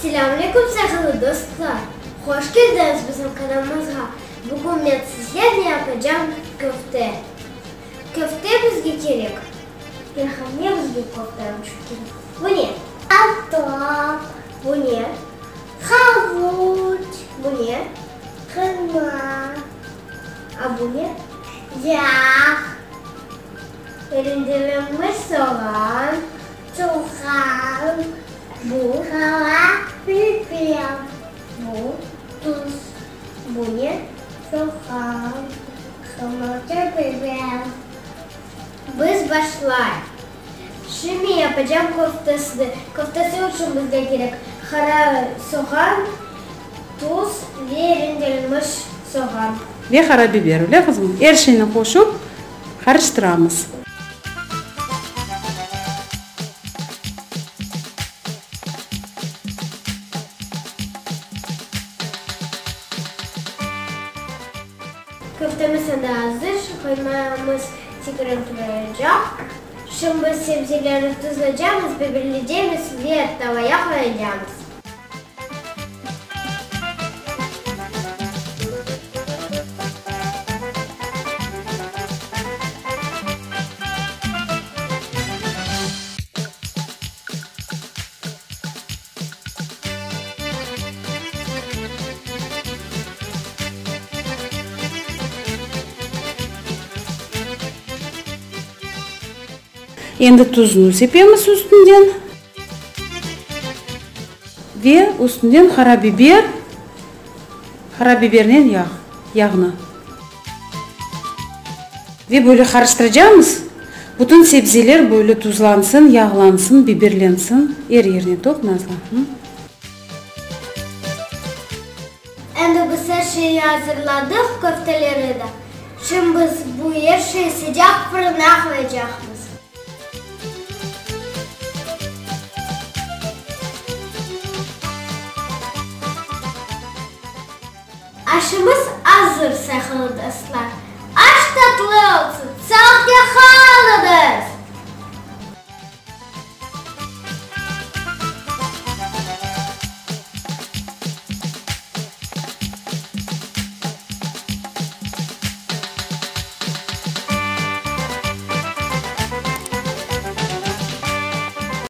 Selâm aleyküm sayğılı dostlar! Hoş keldiñiz bizim kanalımızğa! Bugün men sizlernen yapacam köfte. Köfte bizge kerek. Perhan, ne bizge köfte içün kerek? Bu ne? Qartop. Bu ne? Havuç. Bu ne? Qıyma. A bu ne? Yağ. Rendelenmiş soğan. Soğan. Bu? Qara biber. Bu? Tuz. Bu ne? Soğan. Qırmızı biber. Biz başlayıq. Şimdi yapacam köftesini. Köftesi içün bizge kerek qara soğan, tuz ve rendelenmiş soğan. Ve qara biber, öyle qızım? Er şeyni qoşup qarıştıramız. Köftemiz endi azır, qoymamız tekrar turacaq. Şimdi sebzelerni tuzlaycamız, biberleycemiz ve tavaya qoyacamız. Endi tuzunu sepemiz üstünden ve üstünden qara biber, qara bibernen yağ, yağnı. Ve böyle qarıştıracamız, bütün sebzeler böyle tuzlansın, yağlansın, biberlensin, er yerine top, Nazlı. Endi biz er şeyni azırladıq, köfteleri de. Şimdi biz bu er şeyi sıcaq fırına qoyacaqmız. Aşımız azır, sayğılı dostlar!